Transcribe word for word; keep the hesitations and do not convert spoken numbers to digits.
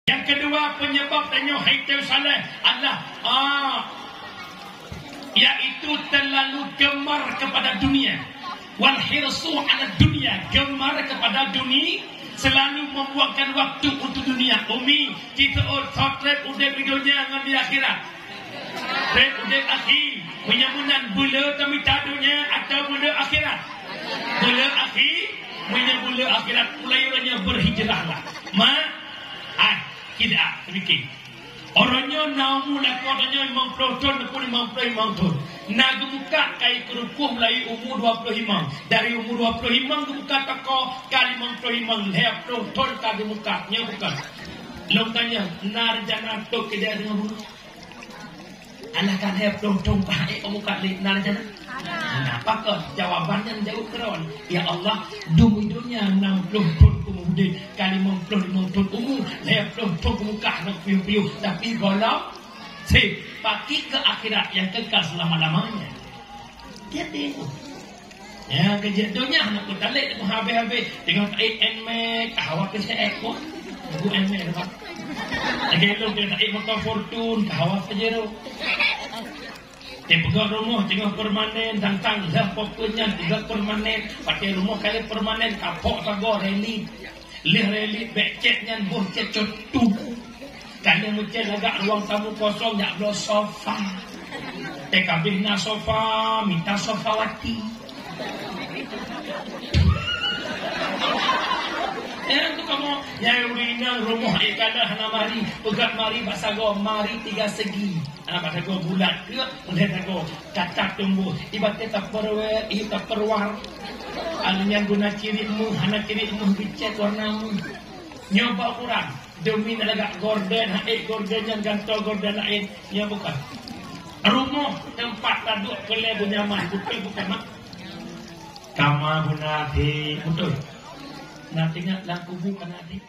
Yang kedua, penyebab tanyoe hai teu saleh adalah, ah, yaitu terlalu gemar kepada dunia. Wal hirsu ala dunia, gemar kepada dunia, selalu membuangkan waktu untuk dunia. Umi, kita oh, treb udeb di dunia ngon di akhirat. Treb udeb akhi, meunyoe meunan bule tamita dunia atau bule akhirat? Bule akhi, meunyoe bule akhirat, mulai uroe nyoe berhijrahlah. Ma, ah, tidak, sedikit. Uroe nyoe na umu lakoe tanyoe limong ploh thon ataupun limong ploh limong thon. Na geumuka kai keurukoh mulai umu dua ploh limong. Dari umu dua ploh limong geumuka toko ka limong ploh limong, lhèe ploh thon ka geumuka. Nyoe bukan. Lôn tanya, na rencana tok keu dia deungon bunoe? Alah ka lhèe ploh thon ka ék geumuka lé, na rencana? Nah, pakon jawaban nyan jaweueb keudroe. Ya Allah, dum dunia enam puluh thon kumu udeb, ka limong ploh limong thon umu, lhèe ploh thon kumu kah na piôh-piôh, tapi gohlom sép, paki keu akhirat nyang kekal selama-lamanya. Tiep-tiep. Ya, keu jeuet donya hana peutalek, habéh-habéh. Teungoh taék Nmax, ka hawa keu C X pun. Lagu Nmax tu, Pak. Lagèe lôn teungoh taék moto Fortuner, ka hawa Pajero. Teupeugöt rumoh teungoh permanen, tantang lheueh poh nyan juga permanen. Pakai rumoh kali permanen, kapok sagoe reli. Lheueh reli bèk cèt nyan boh cèt cotu. Kali meucèt lagak ruang tamu kosong, jak bloe sofa. Teuka bih na sofa, mita sofawati. Eh, tu kamoe, nyang ureueng inong rumoh ék kana hana mari, peugöt mari bak sagoe, mari tiga segi. Hana bak sagoe bulat keu, ulèe sagoe katak tumbuh. Ibarat Tupperware, ih, Tupperware. Alèh nyan guna cirit meuh, hana cirit meuh geucèt warna meuh. Nyoe bak ukuran, demi lagak gorden, ha ék gorden nyan gantoe gorden laén, nyoe bukan. Rumoh teumpat taduek peulée beunyaman, beutôi bukan, Mak? Kama beuna, Dik, beutôi. Na teuingat lam kubu kana, Dik?